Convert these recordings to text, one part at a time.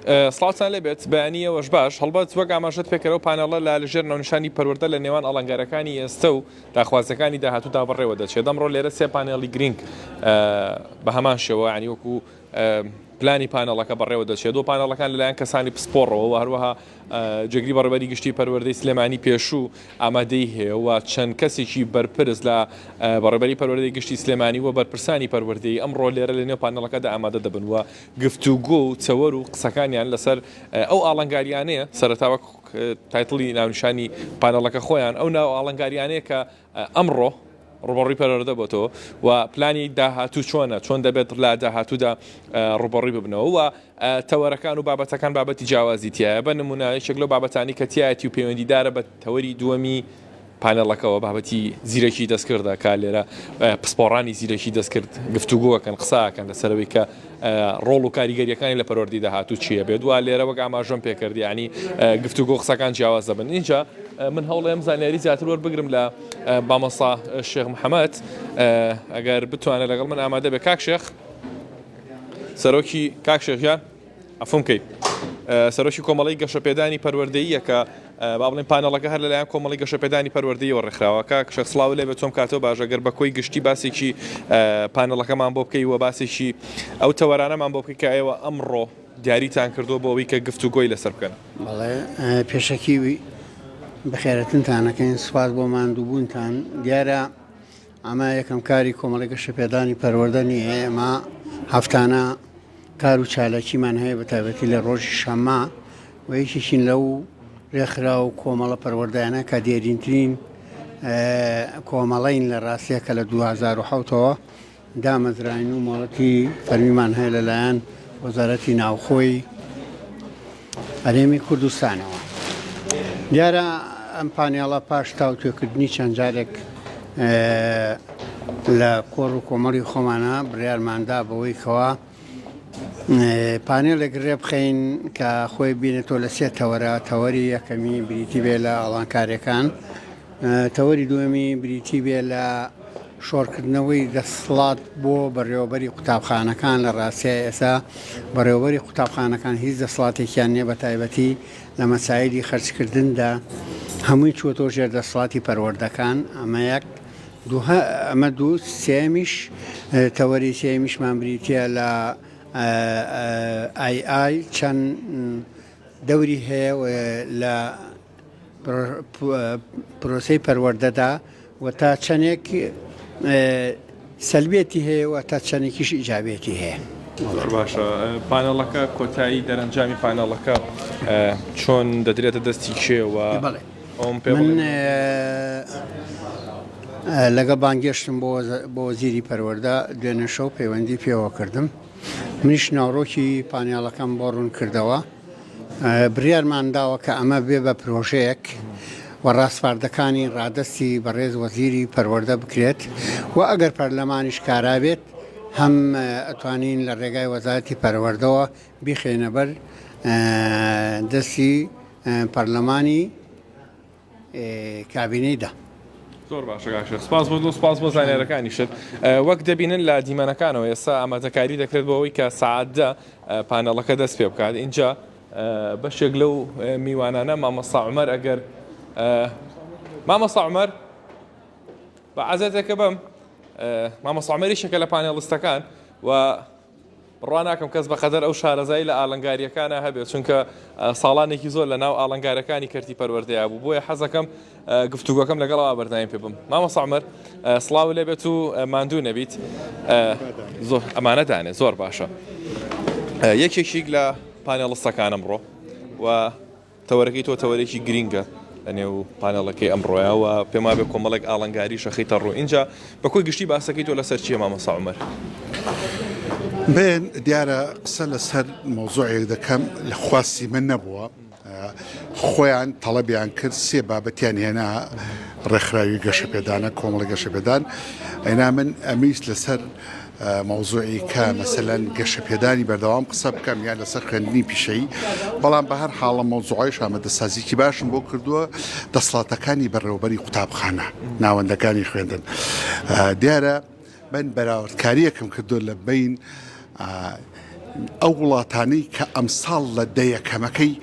سڵاوتان لێبێت بەیانی ئێوەش باش هەڵبەت وەک ئاماژەت پێکرا ئەو پانێڵە لە لەژێر ناونیشانی پەروەردە لە نێوان ئاڵنگاریەکانی ئێستە و داخوازیەکانی داهاتوودا بەڕێوە دەچێت ئەمڕۆ لێرە سێ پانێڵی گرینگ بە هەمان شێوە یانی وەکو پلانی پانێڵەکە بەڕێوە دەچێت و پانێڵەکان لەلایەن کەسانی پسپۆڕەوە و هەروەها جێگری بەڕێوەبەری گشتی پەروەردەی سلێمانی پێشوو ئامادەی هەیە و چەند کەسێکی بەرپرس لە بەڕێوەبەری پەروەردەی گشتی سلێمانی و بەرپرسانی پەروەردەی ئەمڕۆ لێرە لە نێو پانێڵەکەدا ئامادە دەبن و گفتوگۆ و تەوەر و قسەکانیان لەسەر ئەو ئاڵنگاریانەیە سەرەتا وەک title ی ناونیشانی پانێڵەکە خۆیان ئەو ناو ئاڵنگاریانەیە کە ئەمڕۆ ڕوبەڕووی پەروەردە بۆتەوە و پلانی داهاتوو چۆنە چۆن دەبێت لە داهاتوودا ڕوبەڕووی ببنەوە و تەوەرەکان و بابەتەکان بابەتی جیاوازی تایە بە نمونە یەکێک لەو بابەتانی کە تایەتی و پەیوەندیدارە بە تەوەری دووەمی پانێڵەکەوە بابەتی زیرەکی دەستکردە کە لێرە پسپۆڕانی زیرەکی دەستکرد گفتوگۆکەن قساکەن لەسەرەوەی کە ڕۆڵ و کاریگەریەکانی لە پەروەردەی داهاتوو چییە بێت وا لێرە وەک ئاماژەم پێکرد یعنی گفتوگۆ قسەکان جیاواز دەبن اینجا من هەوڵێم زانیاری زیاتر وەربگرم لە مامۆستا شێخ محەممەد ئەگەر بتوانێت لەگەڵ من ئامادە بێ کاک شێخ سەرۆکی کاک شێخ گیان عەفوم کەی سەرۆکی کۆمەڵەی گەشەپێدانی پەروەردەییە کە با بڵێن پانێڵەکە هەر لەلایەن کۆمەڵی گەشەپێدانی پەروەردەیەوە ڕێکخراوە کاک شێخ سڵاو لێ بێت تۆم کاتەوە باش ئەگەر بە کۆی گشتی باسێکی پانێڵەکەمان بۆ بکەی و باسێکی ئەو تەوەرانەمان بۆ بکەی کە ئێوە ئەمڕۆ دیاریتان کردووە بۆ ئەوەی کە گفتوگۆی لەسەر بکەن. بەڵێ پێشەکی بەخێرهاتنتان ئەکەین سوپاس بۆ ماندووبوونتان دیارە ئەمە یەکەم کاری کۆمەڵی گەشەپێدانی پەروەردە نییە، ئێمە هەفتانە کار و چالاکیمان هەیە بە تایبەتی لە ڕۆژی شەممە و یەکێکین لەو ڕێکخراو و کۆمەڵە پەروەردەیانە کە دێرینترین کۆمەڵەین لە ڕاستیە کە لە 2007ەوە دامەزراین و مۆڵەتی فەرمیمان هەیە لەلایەن وەزارەتی ناوخۆی هەرێمی کوردستانەوە. دیارە ئەم پانێڵە پاش تاوتوێکردنی چەند جارێک لە کۆڕ و کۆمەڵی خۆمانە بڕیارماندا بەوەی کەوا پانێلێک ڕێبخەین کە خۆی بینێتەوە لە سێ تەوەرە تەوەری یەکەمی بریتی بێ لە ئاڵانکاریەکان تەوەری دووەمی بریتی بێ لە شۆڕکردنەوەی دەسڵات بۆ بەڕێوەبەری قوتابخانەکان، لە ڕاستیا ئێستا بەڕێوەبەری قوتابخانەکان هیچ دەسڵاتێکیان نیە بە تایبەتی لە مەسایلی خەرجکردندا هەمووی چووەتەوە ژێر دەسڵاتی پەروەردەکان ئەمە یەک دووه ئەمە دوو سێیەمیش تەوەری سێیەمیشمان بریتیە لە ئای ئای چەند دەوری هەیە لە پرۆسەی پەروەردەدا و تا چەندێک سەلبێتی هەیە و تا چەندێکیش ئیجابێتی هەیە. زۆر باشە پانێڵەکە کۆتایی دەرەنجامی پانێڵەکە چۆن دەدرێتە دەستی کێ و بەڵێ من لەگەڵ بانگێشتم بۆ بۆ وەزیری پەروەردە دوێنێ شەو پەیوەندی پێوە کردم منیش ناوڕۆکی پانێڵەکەم بۆ ڕوون کردەوە بڕیارمان داوە کە ئەمە بێ بە پرۆژەیەک و ڕاسپاردەکانی ڕادەستی بەڕێز وەزیری پەروەردە بکرێت و ئەگەر پەرلەمانیش کارا بێت هەم ئەتوانین لە ڕێگای وەزارەتی پەروەردەوە بیخەینە بەر دەستی پەرلەمانی کابینەی دە. زۆر باشە کاک شێخ سپاس بۆ سپاس بۆ زانیارەکانیشت وەک دەبینن لە دیمەنەکانەوە ئێستا ئامادەکاری دەکرێت بۆ ئەوەی کە سەعات دە پانێڵەکە دەست پێ بکات ئینجا بەشێک لەو میوانانە مامۆستا عومەر ئەگەر مامۆستا عومەر بە عەزێتێکە بم مامۆستا عومەر یەکێکە لە پانێڵستەکان و بڕوا ناکەم کەس بەقەدەر ئەو شارەزایی لە ئالنگارییەکانا هەبێت، چونکە ساڵانێکی زۆر لە ناو ئاڵنگارەکانی کەرتی پەروەردەیا بوو، بۆیە حەزەکەم گفتوگۆکەم لەگەڵ ئەوا بەردەوامی پێ بم. مامۆستا عومەر سڵاوت لێ بێت و ماندوو نەبیت. زۆر ئەمانە دانێ زۆر باشە. یەکێکیک لە پانێڵستەکان ئەمڕۆ و تەوەرەکەی تۆ تەوەرێکی گرینگە لە نێو پانێڵەکەی ئەمڕۆیا و پێم وابێ کۆمەڵێک ئاڵنگاریش ئەخەیتە ڕوو ئینجا بە کۆی گشتی باسەکەی تۆ لەسەر چییە مامۆستا عومەر؟ من دیارە قسە لەسەر مەوزوعێک دەکەم لە خواستی من نەبووە خۆیان تەڵەبیان کرد سێ بابەتیان هێنا ڕێکخراوی گەشەپێدانە کۆمەڵی گەشەپێدان ئەینا من ئەمیست لەسەر مەوزوعی کە مەسەلەن گەشەپێدانی بەردەوام قسە بکەم یان لەسەر خوێندنی پیشەیی، بەڵام بە هەر حاڵ ئەم مەوزوعەیش ئامادەسازیی باشم بۆ کردووە، دەسڵاتەکانی بەڕێوەبەری قوتابخانە، ناوەندەکانی خوێندن. دیارە من بەراوردکارییەکم کردووە لە بەین. ئەو وڵاتانەی کە ئەمساڵ لە دە یەکەمەکەی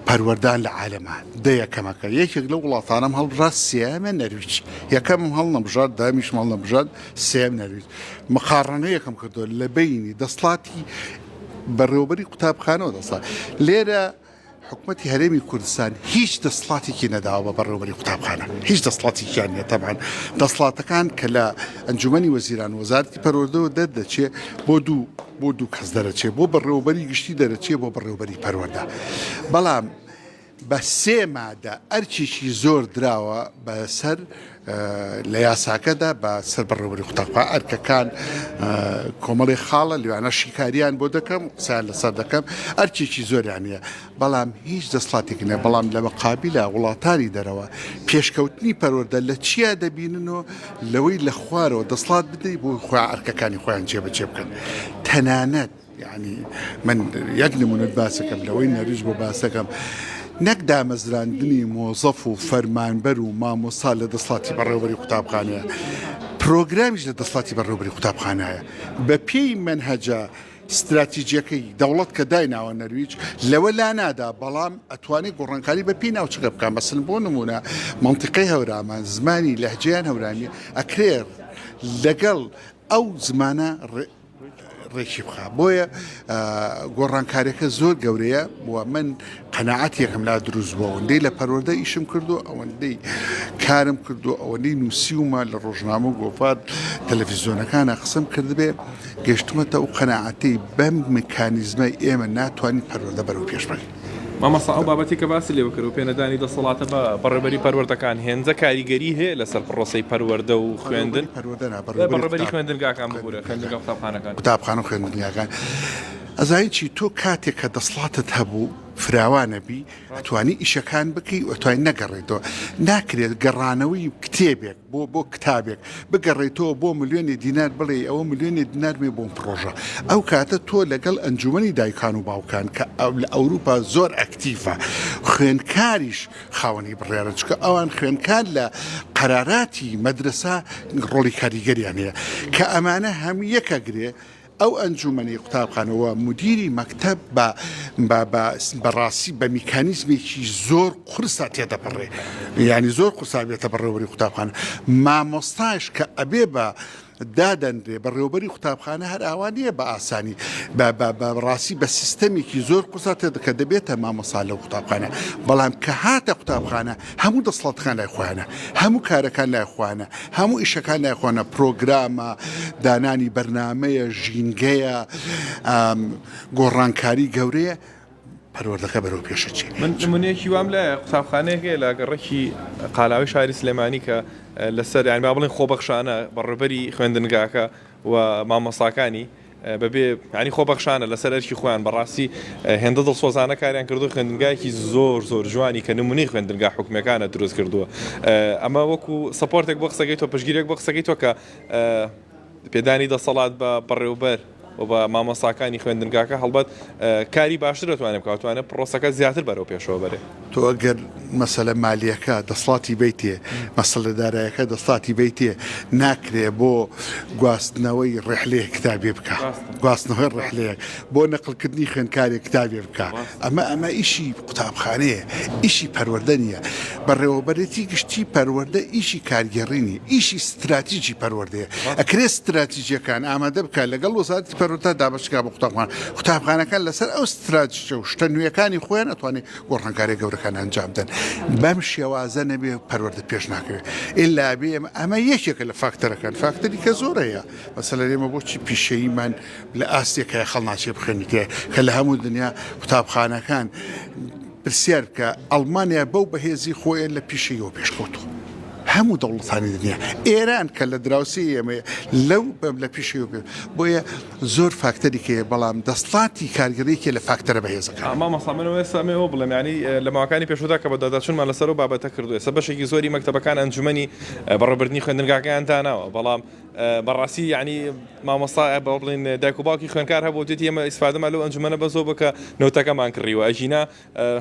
پەروەردان لە عالەما دە یەکەمەکە یەکێک لەو وڵاتانەم هەڵبژارد سێیەمە نەرویج یەکەمم هەڵنەبژارد دامیشم هەڵنەبژارد سێیەم نەرویج مقاڕنەیەکم کردووە لە بەینی دەسڵاتی بەڕێوەبەری قوتابخانەوە دەسڵات لێرە حکومەتی هەرێمی کوردستان هیچ دەسڵاتێکی نەداوە بە بەڕێوەبەری قوتابخانە، هیچ دەسڵاتێکیان نیە، تەبعەن دەسڵاتەکان کە لە ئەنجومەنی وەزیران و وەزارەتی پەروەردەوە دەردەچێ بۆ دوو بۆ دوو کەس دەرەچێ، بۆ بەڕێوەبەری گشتی دەرەچێ بۆ بەڕێوەبەری پەروەردە، بەڵام بە سێ مادە ئەرکێکی زۆر دراوە بەسەر لە یاساکەدا بە سەر بەڕێوەبەری قوتابخانە ئەرکەکان کۆمەڵی خاڵە لەوانە شیکاریان بۆ دەکەم قسەیان لەسەر دەکەم ئەرکێکی زۆریان هەیە بەڵام هیچ دەسڵاتێک نیە بەڵام لە مقابلە وڵاتانی دەرەوە پێشکەوتنی پەروەردە لە چیا دەبینن و لەوەی لە خوارەوە دەسڵات بدەی بۆ خۆیان ئەرکەکانی خۆیان جێبەجێ بکەن تەنانەت یانی من یەک نمونەت باسەکەم لەوەی نەرویج بۆ باسەکەم نەک دامەزراندنی مۆزەف و فەرمانبەر و مامۆستا لە دەسڵاتی بەڕێوبەری قوتابخانەیە پرۆگرامیش لە دەسڵاتی بەڕێوبەری قوتابخانایە بە پێی مەنهەجە ستراتیجیەکەی دەوڵەت کە دایناوە نەرویج لەوە لا نادا بەڵام ئەتوانێت گۆڕانکاری بە پێی ناوچەکە بکات مەسن بۆ نمونە منتیقەی هەورامان زمانی لەهجەیان هەورامی ئەکرێ لەگەڵ ئەو زمانە ڕێکی بخا بۆیە گۆڕانکاریەکە زۆر گەورەیە و من قەناعەتێکم لا دروست بووە ئەوەندەی لە پەروەردە ئیشم کردو ئەوەندەی کارم کردو ئەوەندەی نووسیومە لە ڕۆژنامە و گۆڤار تەلەفیزیۆنەکانە قسەم کردبێ گەشتمەتە ئەو قەناعەتەی بەم مکانیزمە ئێمە ناتوانین پەروەردە بەرەو پێش بەرین. مامۆستا ئەو بابەتەی کە باست لێوە کرد و پێنەدانی دەسەڵاتە بە بەڕێوەبەری پەروەردەکان هێندە کاریگەری هەیە لەسەر پڕۆسەی پەروەردە و خوێندن؟ پەروەردە نا بەڕێوەبەری خوێندنگاکان ببورە خوێندنگا قوتابخانەکان. قوتابخانە و خوێندنگاکان ئەزانی چی تۆ کاتێک کە دەسڵاتت هەبوو فراوانەبی ئەتوانی ئیشەکان بکەی و ئەتوانی نەگەڕێیتەوە ناکرێت گەڕانەوەی کتێبێک بۆ بۆ کتابێک بگەڕێیتەوە بۆ ملیۆنێ دینار بڵێی ئەوە ملیۆنێ دینارمێ بۆم پڕۆژە ئەو کاتە تۆ لەگەڵ ئەنجومەنی دایکان و باوکان کە لە ئەوروپا زۆر ئەکتیڤە خوێندکاریش خاوەنی بڕیارە چونکە ئەوان خوێندکار لە قەراراتی مەدرەسە ڕۆڵی کاریگەریان هەیە کە ئەمانە هەموو یەکەگرێ ئەو ئەنجومەنی قوتابخانە و مودیری مەکتەب بە بە بە بەڕاستی بە میکانیزمێکی زۆر قورسا تێدەپەڕێ یانی زۆر قورسا بێتە بەڕێوەبەری قوتابخانە مامۆستاش کە ئەبێ بە دادەنرێ بەڕێوەبەری قوتابخانە هەر ئاوا نییە بە ئاسانی بە بە بە ڕاستی بە سیستەمێکی زۆر قورسا تێدەکە دەبێتە مامۆستا لەو قوتابخانە بەڵام کە هاتە قوتابخانە هەموو دەسەڵاتەکان لای خۆیانە، هەموو کارەکان لای خۆیانە، هەموو ئیشەکان لای خۆیانە، پرۆگرامە، دانانی بەرنامەیە، ژینگەیە، گۆڕانکاری گەورەیە، پەروەردەکە بەرەو پێش ئەچێ. من نمونەیەکی وام لایە، قوتابخانەیەک هەیە لە گەڕەکی قالاوی شاری سلێمانی کە لەسەر یانی با بڵێین خۆبەخشانە بەڕێوەبەری خوێندنگاکە و مامۆستاکانی بەبێ یانی خۆبەخشانە لەسەر ئەرکی خۆیان بەڕاستی هێندە دڵسۆزانە کاریان کردو خوێندنگایەکی زۆر زۆر جوانی کە نمونەی خوێندنگا حکومیەکانە دروست کردووە ئەمە وەکو support ێک بۆ قسەکەی تۆ پشگیرێک بۆ قسەکەی تۆ کە پێدانی دەسەڵات بە بەڕێوبەر و بە مامۆستاکانی خوێندنگاکە هەڵبەت کاری باشتر دەتوانێت بکات توانێت پرۆسەکە زیاتر بەرەو پێشەوە بەرێ. تۆ ئەگەر مەسەلە مالیەکە دەسڵاتی بەیتێ، مەسەلە دارایەکە دەسڵاتی بەیتێ، ناکرێ بۆ گواستنەوەی ڕیحلەیەک کتابێ بکا، گواستنەوەی ڕیحلەیەک، بۆ نەقڵکردنی خوێندکارێک کتابێ بکا، ئەمە ئەمە ئیشی قوتابخانەیە، ئیشی پەروەردە نییە. بەڕێوەبەرێتی گشتی پەروەردە ئیشی کارگێڕی نییە، ئیشی ستراتیجی پەروەردەیە. ئەکرێ ستراتیجیەکان ئامادە بکا لەگەڵ وەزارەتی پەروەردە دابەش بکا بۆ قوتابخانە، قوتابخانەکان لەسەر ئەو ستراتیجە و شتە نوێیەکانی خۆیان ئەتوانێ گۆڕانکاریە گەورەکان ئەنجام بدەن. بەم شێوازە نەبێ پەروەردە پێش ناکەوێ. ئیلا ئەبێ ئێمە ئەمە یەکێکە لە فاکتەرەکان، فاکتەری کە زۆر هەیە. مەسەلەن ئێمە بۆچی پیشەییمان لە ئاستێک هەیە خەڵ ناچێ بخوێنیتێ کە لە هەموو دنیا قوتابخانەکان پرسیار بکە ئەڵمانیا بەو بەهێزی خۆیە لە پیشەیەوە پێشکەوتووە هەموو دەوڵەتانی دنیا ئێران کە لە دراوسێ ئێمەیە لەو بەم لە پیشەیەوە پێ بۆیە زۆر فاکتەری هەیە بەڵام دەسڵاتی کارگەرێکیە لە فاکتەرە بەهێزەکان. مامۆستا من ئێستا ئەمەوێ ئەوە بڵێم یانی لە ماوەکانی پێشوودا کە بەدواداچوونمان لەسەر ئەو بابەتە کردووە ئێستا بەشێکی زۆری مەکتەبەکان ئەنجومەنی بەڕێوەبردنی خوێندنگاکەیان داناوە بەڵام بەڕاستی یەعنی مامۆستا با بڵێین دایک و باوکی خوێندکار هەبوو وتێتی ئێمە ئیسفادەمان لەو ئەنجومەنە بە زۆر بوو کە نەوتەکەمان کڕیوە ئەگینا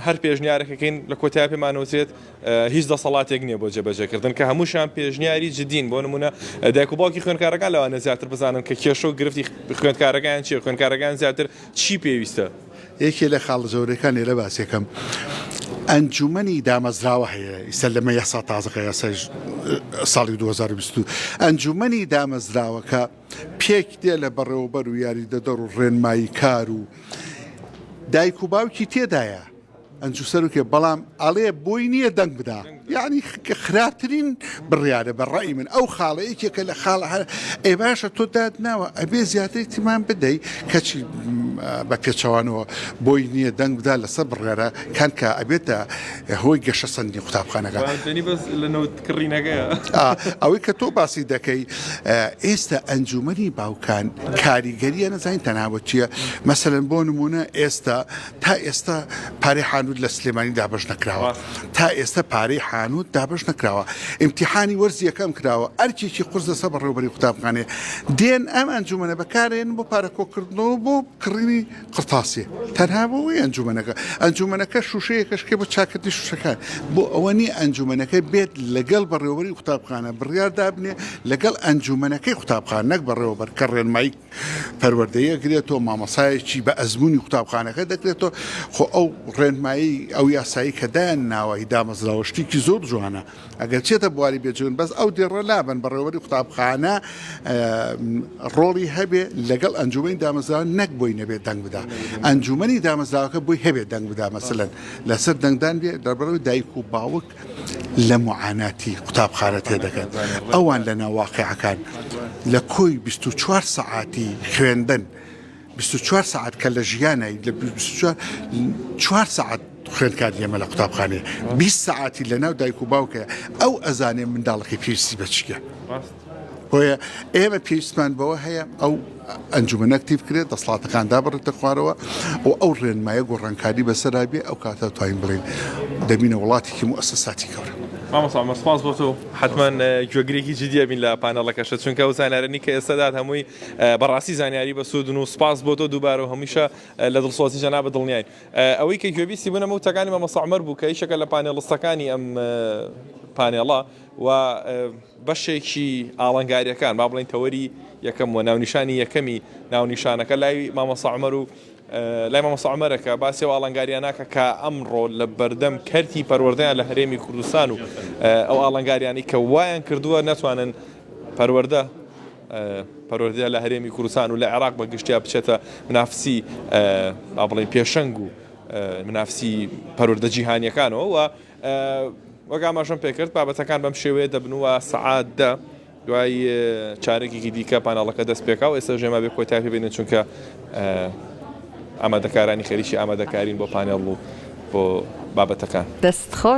هەر پێشنیارێکەکەین لە کۆتایی پێمان وترێت هیچ دەسەڵاتێک نییە بۆ جێبەجێکردن کە هەمووشیان پێشنیاری جدین بۆ نمونە دایک و باوکی خوێندکارەکان لەوانە زیاتر بزانن کە کێشە و گرفتی خوێندکارەکان چییە خوێندکارەکان زیاتر چی پێویستە. یەکێ لە خاڵە زۆرەکان لێرە باسیەکەم ئەنجومەنی دامەزراوە هەیە ئیستا لەمە یاسا تازەکە یاسای ساڵی 2020 ئەنجومەنی دامەزراوەکە پێک دێ لە بەڕێوەبەر و یاریدەدەر و ڕێنمایی کار و دایک و باوکی تێدایە ئەنجو سەرکێ بەڵام ئەڵێ بۆی نییە دەنگ بدا یعنی خراپترین بڕیارە بە ڕای من ئەو خاڵە یەکێکە لە خاڵە هەر ئێ باشە تۆ داد ناوە ئەبێ زیاتر اهتمام بدەی کەچی بە پێچەوانەوە بۆی نییە دەنگ بدا لەسەر بڕیارە کان کە ئەبێتە هۆی گەشە سەندنی قوتابخانەکە بەس لە نەوت کڕینەکەیە ئەوەی کە تۆ باسی دەکەی ئێستا ئەنجومەنی باوکان کاریگەریە نەزانین تەنها بۆ چییە مەسەلەن بۆ نمونە ئێستا تا ئێستا پارەی حانوت لە سلێمانی دابەش نەکراوە تا ئێستا پارەی حانوت دابەش نەکراوە ئیمتیحانی وەرزی یەکەم کراوە ئەرکێکی قورس لەسەر بەڕێوەبەری قوتابخانەیە دێن ئەم ئەنجومەنە بەکارێن بۆ پارە کۆکردنەوە بۆ کڕینی قرتاسیە تەنها بۆ ئەوەی ئەنجومەنەکە ئەنجومەنەکە شوشەیەکەشکێ بۆ چاکردنی شوشەکان بۆ ئەوە نییە ئەنجومەنەکە بێت لەگەڵ بەڕێوەبەری قوتابخانە بڕیار دابنێ لەگەڵ ئەنجومەنەکەی قوتابخانە نەک بەڕێوەبەر کە ڕێنمایی پەروەردەیی ئەگرێتەوە، مامۆسایەکی بە ئەزموونی قوتابخانەکە دەگرێتەوە، خۆ ئەو ڕێنمایی ئەو یاسایی کە دایان ناوە هی دامەزراوە شتێکی زۆر جوانە ئەگەر چێتە بواری بێجون بەس ئەو دێڕە لابەن بەڕێوەبەری قوتابخانە ڕۆڵی هەبێ لەگەڵ ئەنجومەنی دامەزراوە نەک بۆی نەبێت دەنگ بدا ئەنجومەنی دامەزراوەکە بۆی هەبێت دەنگ بدا مەسەلەن لەسەر دەنگدان بێ دەربڕەوەی دایک و باوک لە موعاناتی قوتابخانە تێدەگەن، ئەوان لە ناو واقیعەکان لە کۆی 24 سەعاتی خوێندن 24 سەعات کە لە ژیانای لە 24 چوار سەعات خوێندکاری ئێمە لە قوتابخانەیە 20 سەعاتی لە ناو دایک و باوکە ئەو ئەزانێ منداڵەکەی پێویستی بە چییە. بۆیە ئێمە پێویستمان بەوە هەیە ئەو ئەنجومەنە ئەکتیڤ کرێت، دەسەڵاتەکان دابڕێتە خوارەوە و ئەو ڕێنمایە گۆڕانکاری بەسەرا بێ، ئەو کاتە توانین بڵێین دەبینە وڵاتێکی موئەسەساتی گەورە. مامۆستا عومەر سوپاس بۆ تۆ، حەتمەن گوێگرێکی جدی ئەبین لە پانێڵەکەشت، چونکە ئەو زانیارانەی کە ئێستا دات هەمووی بەڕاستی زانیاری بەسوودن و سوپاس بۆ تۆ دووبارە و هەمیشە لە دڵسۆزی جەنابت دڵنیاین. ئەوەی کە گوێبیستی بوون ئەمە وتەکانی مامۆستا عومەر بوو کە یەکێکە لە پانێڵستەکانی ئەم پانێڵە و بەشێکی ئاڵنگارییەکان، با بڵێین تەوەری یەکەم و ناونیشانی یەکەمی ناونیشانەکە لای مامۆستا عومەر و لای مامۆستا عومەرە کە باسی ئەو ئاڵنگارییانە کە کە ئەمڕۆ لە بەردەم کەرتی پەروەردەیان لە هەرێمی کوردستان و ئەو ئاڵنگاریانەی کە وایان کردووە نەتوانن پەروەردە پەروەردە لە هەرێمی کوردستان و لە عێراق بە گشتیا بچێتە منافسی با بڵێین پێشەنگ و منافسی پەروەردە جیهانیەکانەوە و وەک ئاماژەم پێکرد بابەتەکان بەم شێوەیە دەبن و سەعات دە دوای چارەکێکی دیکە پاناڵەکە دەست پێکا و ئێستا ژێما بێ کۆتای پێبێنن چونکە ئامادەکارانی خەریکی ئامادەکارین بۆ پانێڵ و بۆ بابەتەکان. دەست خۆش.